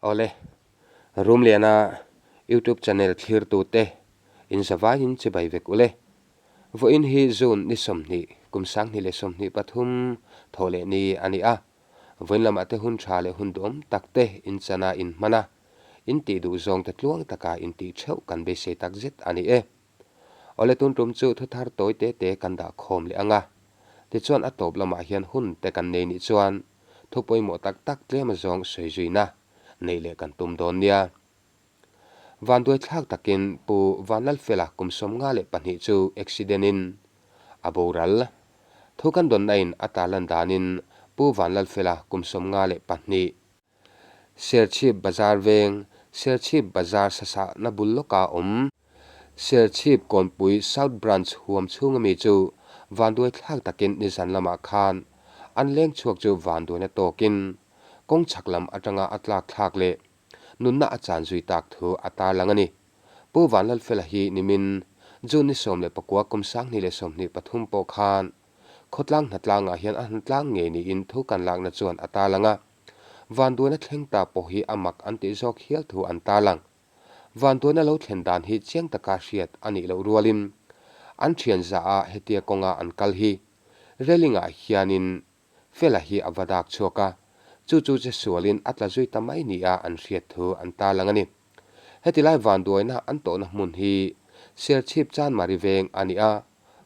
Awle, Rumliana YouTube channel thlirtute in zavaiin chibai vek ule. Vawiin hi June ni 20, kum 2023 thawh leh ni a ni a. Vawiin lamah te hun tha leh hun duhawm tak te in chana in hman a, in tih duh zawng te tluang taka in tih theuh kan beisei tak zet a ni e. Awle tun tum chu thuthar tawi te te kan dah khawm leh ang a. Tichuan a tawp lamah hian hun te kan nei nih chuan thu pawimawh tak tak tlem azawng sawi zuina neih leh kan tum dawn nia. Vanduai thlak takin Pu Vanlalfela kum 52 chu accident in a boral. Thu kan dawnna in a tarlan danin Pu Vanlalfela kum 52, Serchhip Bazar veng, Serchhip Bazar sasahna bul lawka awm, Serchhip Kawnpui South Branch huam chhunga mi chu vanduai thlak takin nizan lamah khan an leng chhuak chu vanduaina tawkin kawng chhak lam atanga a tlak thlak leh nunna a chan zui tak thu a tarlang a ni. Pu Vanlalfela hi nimin June ni 19 kum 2023 pawh khan khawtlang hnatlangah hian a hnatlang ngei niin thu kan lakna chuan a tarlang a. Vanduaina thleng ta pawh hi a mak an tih zawk hial thu an tarlang. Vanduaina lo thlen dan hi chiang taka hriat a nih loh rualin an thian za a hetia kawnga an kal hi railing ah hianin Fela hi a va dak chhuak a, chu chu che sualin a tla zui ta mai nia an hriat thu an tarlang a ni. Heti lai vanduaina an tawhna hmun hi Serchhip Chanmari veng a ni a,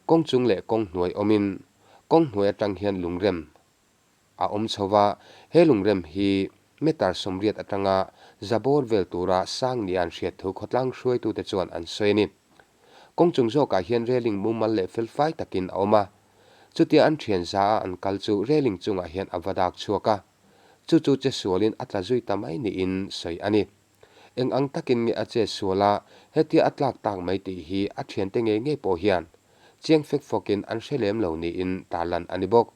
kawng chung leh kawng hnuai awmin kawng hnuai atang hian lungrem a awm chho va, he lungrem hi meter 80 atanga zabawr vel tura sang nia an hriat thu khawtlang hruaitute chuan an sawi a ni. Kawng chung zawkah hian railing mumal leh felfai takin a awm a, chutia an thian za a an kal chu railing chungah hian a va dak chhuak a, chu chu che sualin a tla zui ta mai niin sawi a ni. Eng ang takin nge a che sual a, hetia a tlak tak mai tih hi a thiante ngei ngei pawh hian chiang fek fawkin an hre lem lo niin tarlan a ni bawk.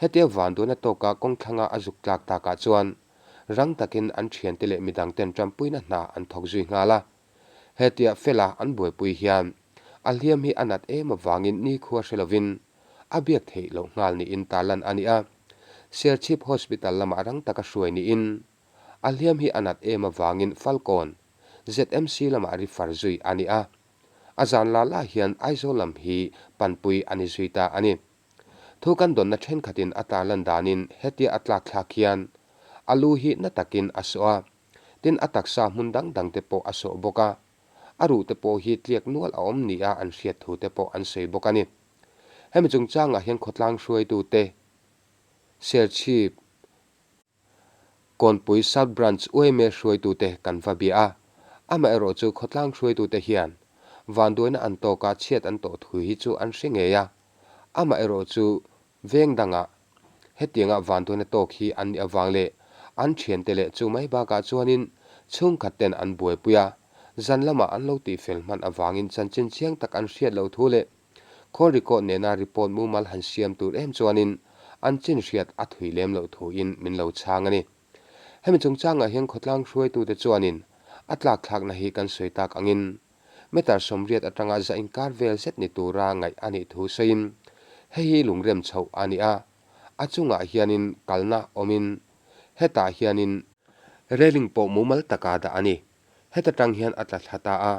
Hetia vanduaina tawka kawng thlanga a zuk tlak takah chuan rang takin an thiante leh midangten tanpuina hna an thawk zui nghal a. Hetia fela an buaipui hian a hliam hi a nat em avangin nikhua hre lovin a biak theih loh nghal niin tarlan a ni a. Serchhip Hospital lamah rang taka hruai niin a hliam hi a nat em avangin Falkawn ZMC lamah refer zui a ni a. A zan la la hian Aizawl lam hi panpui a ni zui ta a ni. Thu kan dawnna thenkhatin a tarlan danin hetia a tlak thlak hian a lu hi na takin a sawh a, tin a taksa hmun dang dang te pawh a sawh bawk a, a ruh te pawh hi tliak nual a awm nia an hriat thu te pawh an sawi bawk a ni. Hemi chungchangah hian khawtlang hruaitute Serchhip, Kawnpui South Branch yma hruaitute kan va bia a, amaherawh chu khawtlang hruaitute hian vanduaina an tawka chhiat an tawh thu hi chu an hre ngei a, amaherawh chu veng dangah hetianga vanduaina tawk hi an nih avang leh an thiante leh chu mai bakah chuanin chhungkhat ten an buaipui a, zan lamah an lo tihfel hman avangin chanchin chiang tak an hriat loh thu leh Khawl record nena report mumal han siam tur em chuanin an chin hriat a thui lem loh thuin min lo chhang a ni. Hemi chungchangah hian khawtlang hruaitute chuanin a tlakthlakna hi kan sawi tak angin meter 80 atanga za inkar vel zet ni tura ngaih a nih thu sawiin hei hi lungrem chhoh a ni a, a chungah hianin kalna awmin hetah hianin railing pawh mumal taka dah a ni. Heta tang hian a tla thla ta a,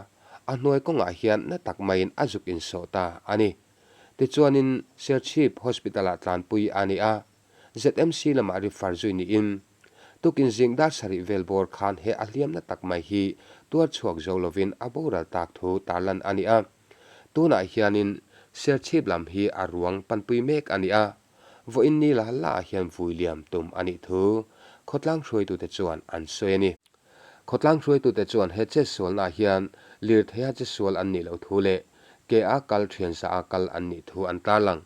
a hnuai kawngah hian na tak maiin a zuk insawh ta a ni. Tichuanin Serchhip Hospital-ah tlanpui a ni a, ZMC lamah refer zui niin tukin zing dar sarih vel bawr khan he a hliamna tak mai hi tuar chhuak zo lovin a boral tak thu tarlan a ni a. Tunah hianin Serchhip lam hi a ruang panpui mek a ni a, vawiin ni la la ah hian vui liam tum a nih thu khawtlang hruaitute chuan an sawi a ni. Khawtlang hruaitute chuan he chetsualnaah hian lirtheia chetsual an nih loh thu leh ke a kal thiansa a kal an nih thu an tarlang.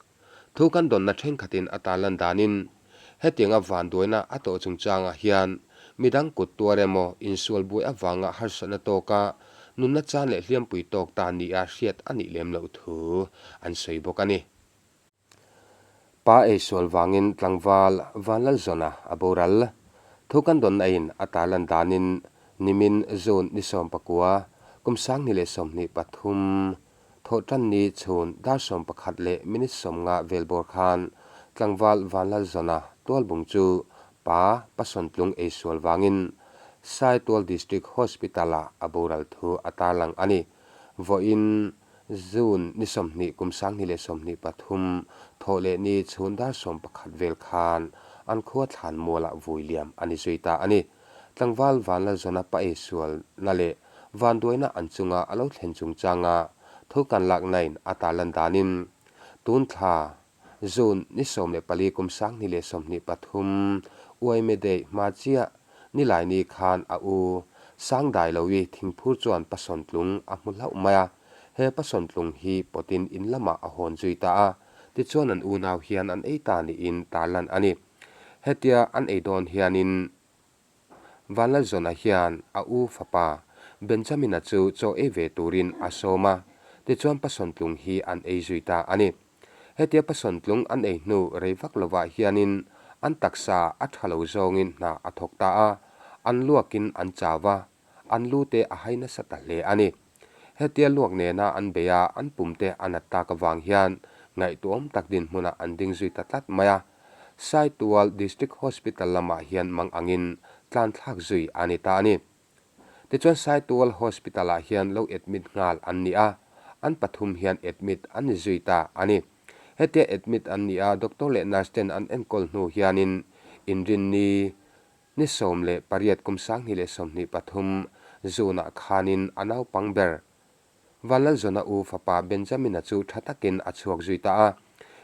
Thu kan dawnna thenkhatin a tarlan danin hetianga vanduaina a tawh chungchangah hian midang kut tuar emaw insual buai avanga harsatna tawka nunna chan leh hliampui tawk ta nia hriat a nih lem loh thu an sawi bawk a ni. Pa eisual vangin tlangval Vanlalzawna a boral. Thu kan dawnna in a tarlan danin nimin June ni 19, kum 2023, thawhtan ni chhun dar 11 leh minute 50 vel bawr khan tlangval Vanlalzawna tualbung chu pa Pasawntlung eisual vangin Saitual District Hospital-ah a boral thu a tarlang a ni. Vawiin June ni 20 kum 2023 thawh leh ni chhun dar 11 vel khan an khua thlan mualah vui liam a ni zui ta a ni. Tlangval Vanlalzawna pa eisualna leh vanduaina an chunga a lo thlen chungchanga thu kan laknain a tarlan danin tun thla June ni 14 kum 2023 Uaime Day hma chiah Nilaini khan a u Sangdailovi thingphur chuan Pasawntlung a hmu hlauh mai a, he Pasawntlung hi pawtin in lamah a hawn zui ta a, tichuan an unau hian an ei ta niin tarlan a ni. Hetia an ei dawn hianin Vanlalzawna hian a u fapa Benjamina chu chaw ei ve turin a sawm a, tichuan Pasawntlung hi an ei zui ta a ni. Hetia Pasawntlung an ei hnu rei vak lovah hianin an taksa a tha lo zawngin hna a thawk ta a, an luakin an chau a, an lu te a hai nasa ta hle a ni. Hetia luak nena an bei a, an pum te a nat tak avang hian ngaihtuahawm tak dinhmunah an ding zui ta tlat mai a. Saitual District Hospital lamah hian mang angin tlan thlak zui a ni ta a ni. Tichuan Saitual Hospital-ah hian lo admit nghal an ni a, an pathum hian admit an ni zui ta a ni. Hetia admit an ni a, doctor leh nurse ten an enkawl hnu hianin Inrinni ni 18 kum 2023 June-ah khanin a naupang ber Vanlalzawna u fapa Benjamina chu tha takin a chhuak zui ta a.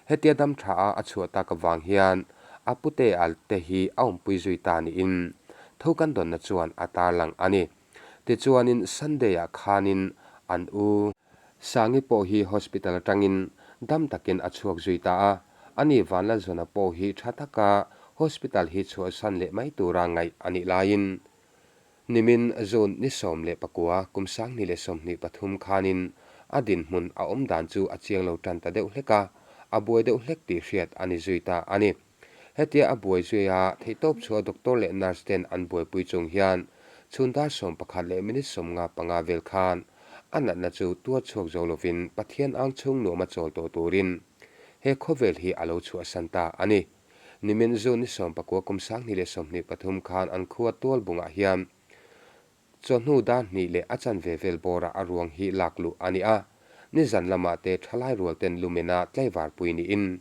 Hetia dam tha a a chhuah tak avang hian a pute al te hi a awmpui zui ta niin tho kan dawnna chuan a tarlang a ni. Tichuanin Sunday ah khanin an u Sangi pawh hi hospital atangin dam takin a chhuak zui ta a. Ani Vanlalzawna pawh hi tha taka hospital hi chhuahsan leh mai tura ngaih a nih laiin Nimin June ni 19 kum 2023 khanin a dinhmun a awm dan chu a chiang lo tan ta deuh hlek a, a buai deuh hlek tih hriat a ni zui ta a ni. Hetia a buai zui a, theihtawp chhuah doctor leh nurse ten an buaipui chung hian chhun dar 11 leh minute 55 vel khan a natna chu tuar chhuak zo lovin Pathian ang chhung nuama chawl tawh turin he khawvel hi a lo chhuahsan ta a ni. Nimin June ni 19 kum 2023 khan an khua tual bungah hian chawhnu dar hnih leh a chanve vel bawrah a ruang hi lak luh a ni a, nizan lamah te thalai rual ten lumena tlaivar pui niin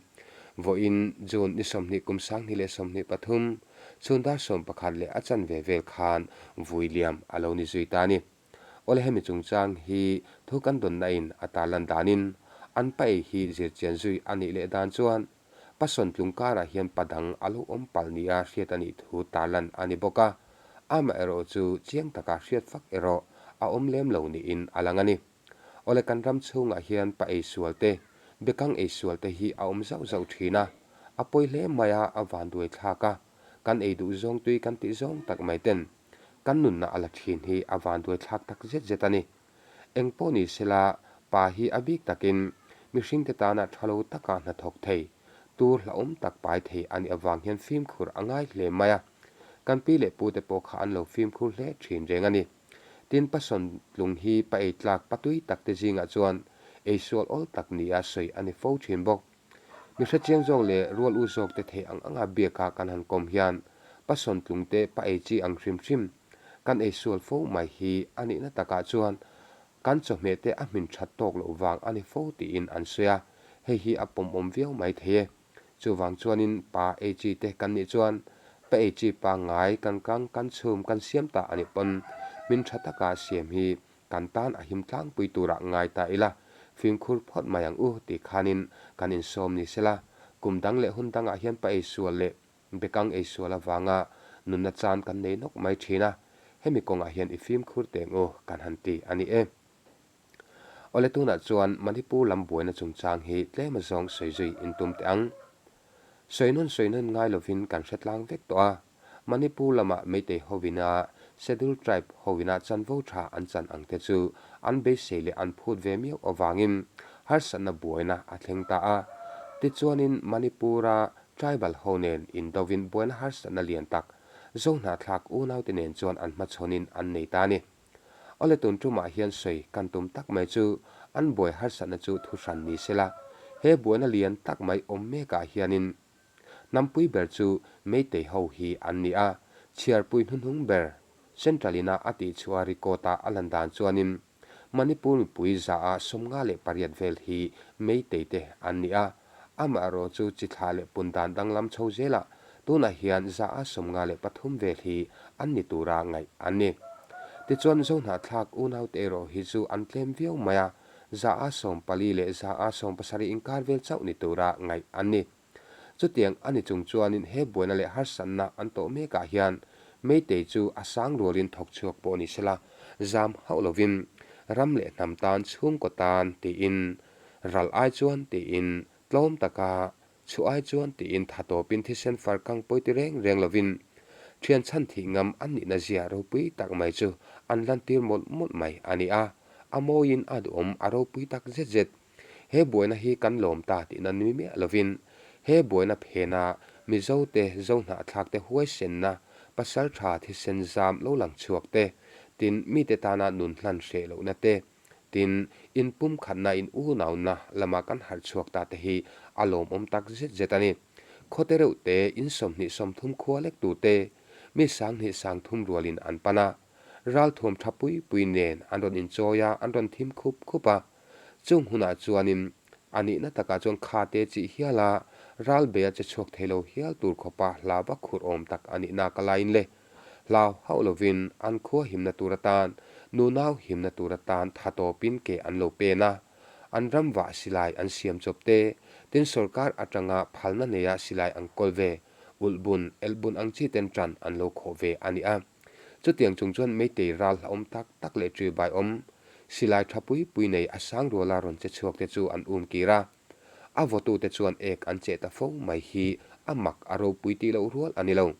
vawiin June ni 20 kum 2023 chhun dar 11 leh a chanve vel khan vui liam a lo ni zui ta a ni. Awle hemi chungchang hi thu kan dawnna in a tarlan danin an pa ei hi zirchian zui a nih leh dan chuan Pasawntlung karah hian pa dang a lo awm palh nia hriat a nih thu tarlan a ni bawk a, amaherawh chu chiang taka hriat fak erawh a awm lem lo niin a lang a ni. Awle kan ram chhungah hian pa eisual te, bekang eisual te hi a awm zauh zauh thin a, a pawi hle mai a, a vanduai thlak a, kan ei duh zawng tui kan tih zawng tak mai ten kan nunna a la thin hi a vanduai thlak tak zet zet a ni. Eng pawh ni sela, pa hi a bik takin mihringte tana tha lo taka hnathawk thei, tur hlauhawm tak pai thei a nih avang hian fimkhur a ngai hle mai a. Kan pi leh pute pawh kha an lo fimkhur hle thin reng a ni. Tin, Pasawntlung hi pa ei tlak pa tui takte zingah chuan ei sual awl tak nia sawi a ni fo thin bawk. Mi hrechiang zawk leh rual u zawkte theih ang anga biaka kan han kawm hian Pasawntlungte pa ei chi ang hrim hrim Kan ei sual fo mai hi a nihna takah chuan kan chawhmeh te a hmin that tawk loh vang a ni fo tiin an sawi a, hei hi a pawmawm viau mai thei e. Chuvang chuanin pa ei chi te kan nih chuan pa ei chi pangngai kan kang kan chhum kan siam ta a nih pawn hmin tha taka siam hi kan tan a him tlangpui turah ngai ta ila, fimkhur phawt mai ang u tih khanin kan insawm ni sela, kum dang leh hun dangah hian pa ei sual leh Bekang eisual avanga nunna chan kan nei nawk mai thin a, hemi kawngah hian i fimkhur teng u kan han ti a ni e. Awle tunah chuan Manipur lam buaina chungchang hi tlem azawng sawi zui in tum teh ang. Sawi nawn sawi nawn ngai lovin kan hre tlang vek tawh a, Manipur lamah Meitei hovina Scheduled Tribe hovina chanvo tha an chan ang te chu an beisei leh an phut ve miau avangin harsatna buaina a thleng ta a. Tichuanin Manipur-a Tribal ho nen indovin buaina harsatna lian tak Zohnahthlak unaute nen chuan an hmachhawnin an nei ta a ni. Awle tun tumah hian sawi kan tum tak mai chu an buai harsatna chu thu hran ni sela, he buaina lian tak mai awm mekah hianin hnampui ber chu Meitei ho hi an ni a, chhiarpui hnuhnung ber. Central ina a tihchhuah record-a a lan dan chuanin Manipur mipui zaah 58 vel hi Meitei te an ni a, amaherawh chu chi thlah leh pun dan danglam chho zelah tunah hian zaah 53 vel hi an ni tura ngaih an ni. Tichuan Zohnahthlak unaute erawh hi chu an tlem viau mai a, zaah 14 leh zaah 17 inkar vel chauh ni tura ngaih an ni. Chutiang a ni chung chuanin he buaina leh harsatna an tawh mekah hian Meitei chu a sang rualin thawk chhuak pawh ni sela, zam hauh lovin ram leh hnam tan chhungkaw tan tiin ral ai chuan tiin tlawm taka chhu ai chuan tiin tha tawpin thisen far kang pawi ti reng reng lovin thian chhan thih ngam an nihna zia ropui tak mai chu an lantir mawlh mawlh mai a ni a, a mawiin a duhawm a ropui tak zet zet. He buaina hi kan lawm ta tihna nui miah lovin, he buaina phena Mizote Zohnahthlakte huaisenna, pasaltha thisen zam lo lang chhuak te, tin mite tana nun hlan hreh lohna te, tin inpumkhatna in unauna lama kan harh chhuak ta te hi a lawmawm tak zet zet a ni. Khawte reuh te, in 20 30 khua lek tur te, mi 20 30 rualin an pan a, ralthuam tha pui pui nen an rawn inchawi a, an rawn thim khup khup a. Chung hunah chuanin a nihna takah chuan khate chih hial a, ral bei a che chhuak thei lo hial tur khawpa hla va khur awm tak a nihna ka laiin le. Hlau hauh lovin an khua himna tur atan, nunau himna tur atan tha tawpin ke an lo pen a. An ram vah silai an siam chawp te, tin sorkar atanga phalna neia silai an kawl ve, ulhbun, elhbun ang chi ten tan an lo khawh ve a ni a. Chutiang chung chuan Meitei ral hlauhawm tak tak leh ṭibai awm, silai ṭha pui pui nei a sang ruala rawn che chhuak te chu an um kir a. A vawtute chuan ek an cheh ta fo mai hi a mak a ropui tih loh rual a ni lo.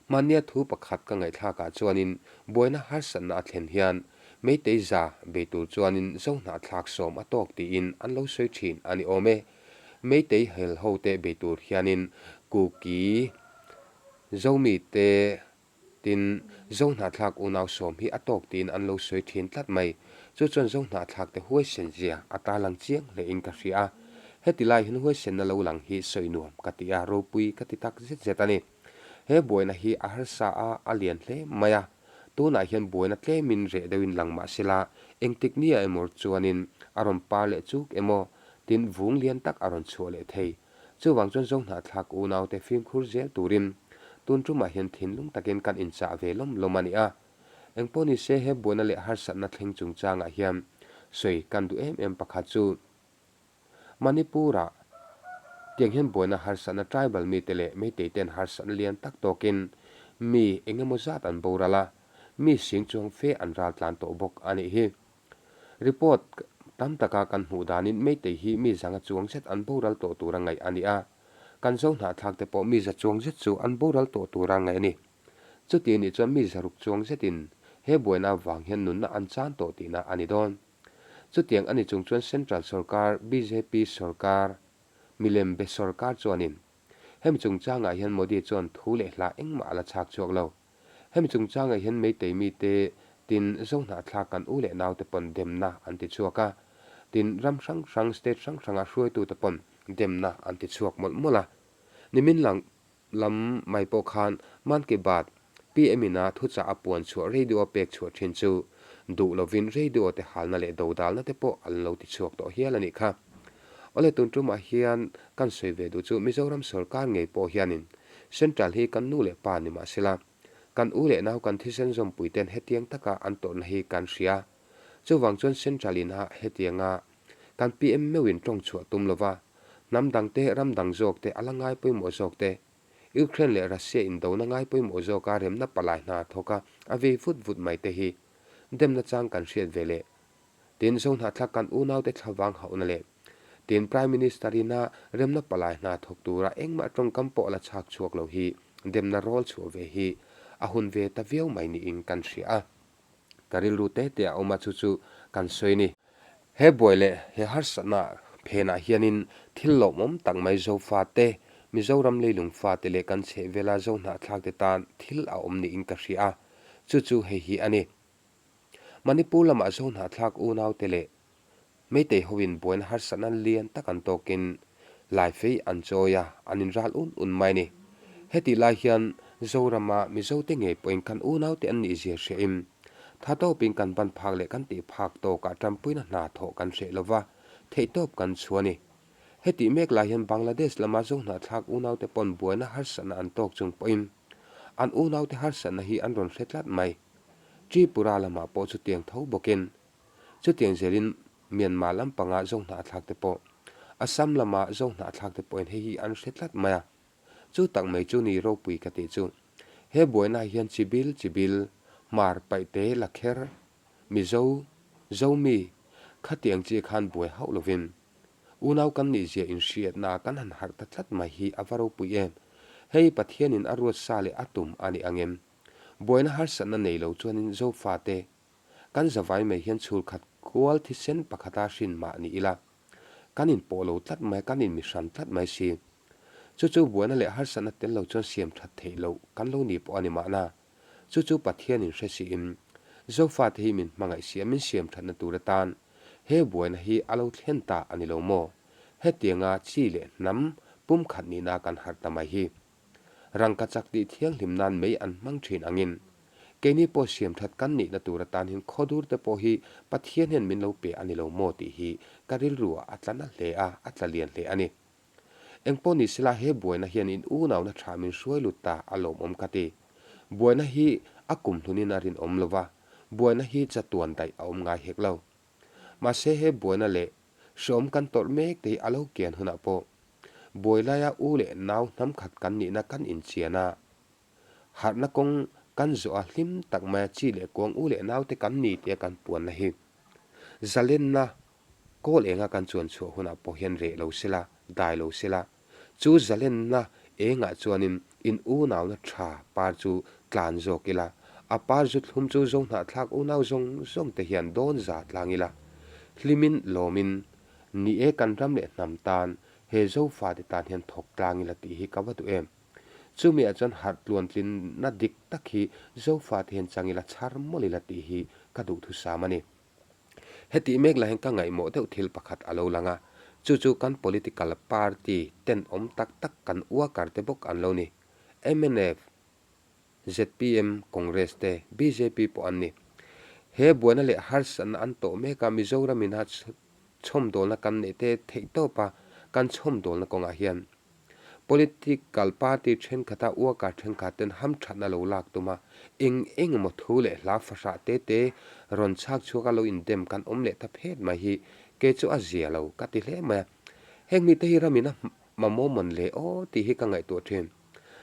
Hmannia thu pakhat ka ngaihthlakah chuanin buaina harsatna a thlen hian Meitei za bei tur chuanin Zohnahthlak 10 a tawk tiin an lo sawi ṭhin a ni awm e. Meitei hel hote bei tur hianin Kuki Zomi te tin Zohnahthlak unau 10 hi a tawk tiin an lo sawi thin tlat mai. Chu chuan Zohnahthlak te huaisen zia a tarlang chiang hle in ka hria a. Heti lai hian huaisenna lo lang hi sawi nuam ka ti a, ropui ka ti tak zet zet a ni. He buaina hi a harsa a, a lian hle mai a. Tunah hian buaina tlemin reh deuhin lang mah sela, engtik nia emaw chuanin a rawn par leh chuk emaw tin vung lian tak a rawn chhuah leh thei. Chuvang chuan Zohnahthlak unaute fimkhur zel turin tun tumah hian thinlung takin kan inchah ve lawm lawm a ni a. Engpawh ni se he buaina leh harsatna thleng chungchangah hian sawi kan duh em em pakhat chu Manipur-ah tiang hian buaina harsatna tribal mite leh Meitei ten harsatna lian tak tawkin mi eng emaw zat an boral a, mi sing chuang fe an raltlan tawh bawk a nih hi. Report tam taka kan hmuh danin Meitei hi mi zanga chuang zet an boral tawh tura ngaih a ni a, kan zo hnahthlak te pawh mi za chuang zet chu an boral tawh tura ngaih a ni. Chuti anih chuan mi zaruk chuang zetin he buaina avang hian nunna an chan tawh tihna a ni dawn. Chutiang a ni chung chuan Central sorkar, bjp sorkar, milem be sorkar chuanin hemi chungchangah hian Modi chuan thu leh hla engmah a la chhak chhuak lo. Hemi chungchangah hian Meitei mite tin Zohnahthlak kan u leh naute pawn demna an ti chhuak a, tin ram hrang hrang state hrang hranga hruaitute pawn demna an ti chhuak mawlh mawlh a. Nimin lang lam mai pawh khan Mann Ki Baat PM in a thuchah a puan chhuah radio a pek chhuah thin chu duh lovin radio te halna leh dodalna te pawh an lo ti chhuak tawh hial a nih kha. Awle tun tumah hian kan sawi ve duh chu Mizoram sorkar ngei pawh hianin Central hi kan nu leh pa ni mahsela, kan u leh nau kan thisen zawmpui ten hetiang taka an tawrhna hi kan hria. Chuvang chuan Central in ah hetianga kan PM meuhin tawng chhuah tum lova, hnam dang te, ram dang zawk te, a la ngai pawimawh zawk te, Ukraine leh Russia indona ngai pawimawh zawka remna palai hna thawka a vei vut vut mai te hi demna chang kan hriat ve leh Tin, Zohnahthlak kan unaute thlavang hauhna leh tin Prime Minister ina remna palai hna thawk tura engmah tawngkam pawh la chhak chhuak lo hi demna rawl chhuah ve hi a hun ve ta viau mai niin kan hria a. Ka rilru te te a awm a chu chu kan sawi ni. He buai leh he harsatna phenah hianin thil lawmawm tak mai Zofate, Mizoram leilung fate leh kan chhehvela Zohnahthlakte tan thil a awm niin ka hria a, chu chu hei hi a ni. Manipur lamah Zohnahthlak unaute leh Meitei hoin buaina harsatna lian tak an tawkin Laifei an chawi a, an inral un un mai a ni. Hetih lai hian Zorama Mizote ngei pawhin kan unaute an nihzia hriain, tha tawpin kan ban phak leh kan tih phak tawkah tanpuina hna thawh kan hreh lova, theihtawp kan chhuah a ni. Hetih mek lai hian Bangladesh lama Zohnahthlak unaute pawn buaina harsatna an tawk chung pawhin an unaute harsatna hi an rawn hre tlat mai. Tripura lamah pawh chutiang tho bawkin chutiang zelin Myanmar lampanga Zohnahthlakte pawh Assam lama Zohnahthlakte pawhin hei hi an hre tlat mai a. Chu tak mai chu ni ropui ka tih chu. He buaina hian chibil chibil, hmar paihte la kher, Mizo, Zomi, khatiang chi khan buai hauh lovin unau kan nihzia inhriatna kan han harh ta tlat mai hi a va ropui em. Hei Pathianin a ruat sa leh a tum a ni ang em? Buaina harsatna nei lo chuanin Zofate kan zavai mai hian chhul khat kual thisen pakhata hrin mah ni ila kan inpawh lo tlat mai, kan inmihran tlat mai si. Chu chu buaina leh harsatna tel lo chuan siam that theih loh kan lo ni pawh a ni mahna. Chu chu Pathianin hre siin Zofate hi min hmangaih si a, min siam thatna tur atan he buaina hi a lo thlen ta a ni lo maw? Hetianga chi leh hnam pumkhat nihna kan harh ta mai hi. Rangkachak tih thianghlim nan mei an hmang thin angin keini pawh siam that kan nihna tur atan hian khawdur te pawh hi Pathian hian min lo pe a ni lo maw tih hi ka rilru ah a tla na hle a, a tla lian hle a ni. Engpawh ni sela he buaina hian in unauna tha min hruai lut ta a lawmawm ka ti. Buaina hi a kum hlunin a rinawm lo va, buaina hi chatuan daih a awm ngai hek lo. Mahse he buaina leh hreawm kan tawrh mek te hi a lo kian hunah pawh buai laia u leh nau hnam khat kan nihna kan inchian a, harhna kawng kan zawh a hlim tak maia chi leh kuang u leh naute kan ni tia kan puanna hi zalenna Kawl enga kan chuan chhuah hunah pawh hian reh lo sela, dai lo sela, chu zalenna engah chuanin in unauna tha par chu tlan zawk ila, a par zu thlum chu Zohnahthlak unau zawng zawng te hian dawn za tlang ila, hlimin lawmin, ni e kan ram leh hnam tan, he Zofate tan hian thawk tlang ila tih hi ka va duh em. Chumi ah chuan harh tluantlinna dik tak hi Zofate hian chang ila chhar mawlh ila tih hi ka duhthusam a ni. Hetih mek lah hian ka ngaihmawh deuh thil pakhat a lo lang a, chu chu kan political party tenawm tak tak kan worker te bawk an lo ni. Mnf, zpm, Congress te, bjp pawh an ni. He buaina leh harsatna an tawh mek a, Mizoram ina chhawmdawlna kan neih te theihtawp a kan chhawmdawlna kawngah hian Political party thenkhat a worker thenkhat ten hamthatna lo lak tum a, eng eng emaw thu leh hla fahrah te te rawn chhak chhuak a lo indem kan awm leh ta phet mai hi kei chu a zia lo ka ti hle mai a. Heng mite hi ramin a mamawh mawn le aw tih hi ka ngaihtuah thin.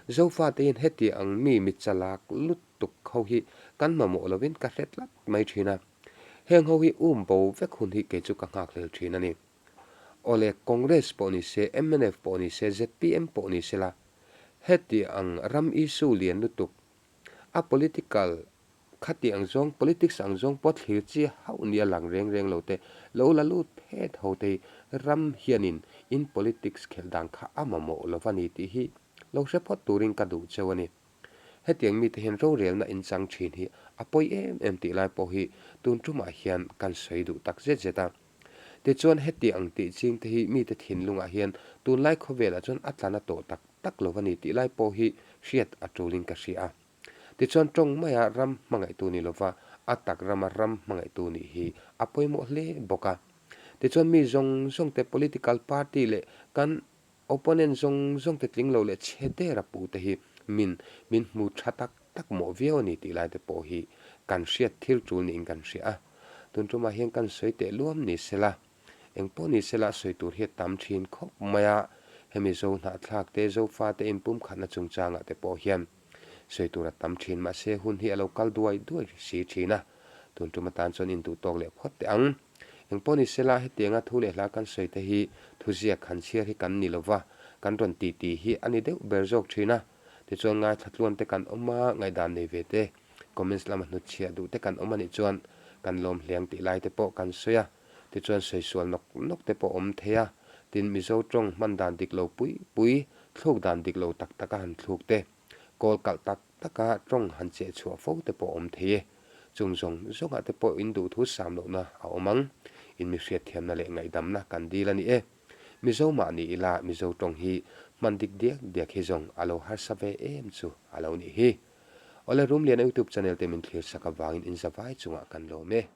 Zofate hian heti ang mi mitchalak lutuk ho hi kan mamawh lovin ka hre tlat mai thin a. Heng ho hi um bo vek hun hi kei chu ka nghakhlel thin a ni. Awle, Congress pawh ni se, mnf pawh ni se, zpm pawh ni sela, heti ang ram issue lian lutuk, a political khati ang zawng, politics ang zawng pawh thlir chi hauh nia lang reng reng lo te, lo la lut phet ho te hi ram hianin in politics khelh dan kha a mamawh lo va ni tih hi lo hre phawt turin ka duh cheu a ni. Hetiang mite hian rorelna inchang thin hi a pawi em em tih lai pawh hi tun tumah hian kan sawi duh tak zet zet a. Tichuan heti ang tih ching te hi mite thinlungah hian tunlai khawvelah chuan a tla na tawh tak tak lo a ni tih lai pawh hi hriat a tulin ka hria a. Tichuan tawng maia ram hmangaihtu ni lova a tak rama ram hmangaihtu nih hi a pawimawh hle bawk a. Tichuan mi zawng zawng te political party leh kan Opponent zawng zawng te tling lo leh chhe der a pu te hi min min hmu tha tak tak mawh viau a ni tih lai te pawh hi kan hriat thil tul niin kan hria a. Tun tumah hian kan sawi teh luam ni sela, eng pawh ni sela sawi tur hi a tam thin khawp mai a, hemi Zo hnahthlak te, Zofa te inpumkhatna chungchangah te pawh hian sawi tur a tam thin mahse hun hi a lo kal duai duai si thin a, tun tum atan chuan induh tawk leh phawt teh ang. Engpawh ni sela, hetianga thu leh hla kan sawi te hi thuziak han chhiar hi kan ni lo va, kan rawn ti ti hi a ni deuh ber zawk thin a. Tichuan ngaithla tluan te kan awm a, ngaihdan nei ve te, comments lama hnutchhiah duh te kan awm a nih chuan kan lawm hliang tih lai te pawh kan sawi a. Tichuan sawi sual nawk nawk te pawh awm thei a, tin Mizo tawng hman dan dik lo pui pui, thluk dan dik lo tak taka han thluk te, kawl kalh tak taka tawng han cheh chhuah fo te pawh awm thei e. Chung zawng zawngah te pawh in duhthu sam lohna a awm ang. In mi hriatthiamna leh ngaihdamna kan dil a ni e. Mizo mah ni ila Mizo tawng hi Hman dik diak diak hi zawng a lo harsa ve em chu a lo nih hi. Awle Rumliana YouTube channel te min thlir sak avangin in zavai chungah kan lawm e.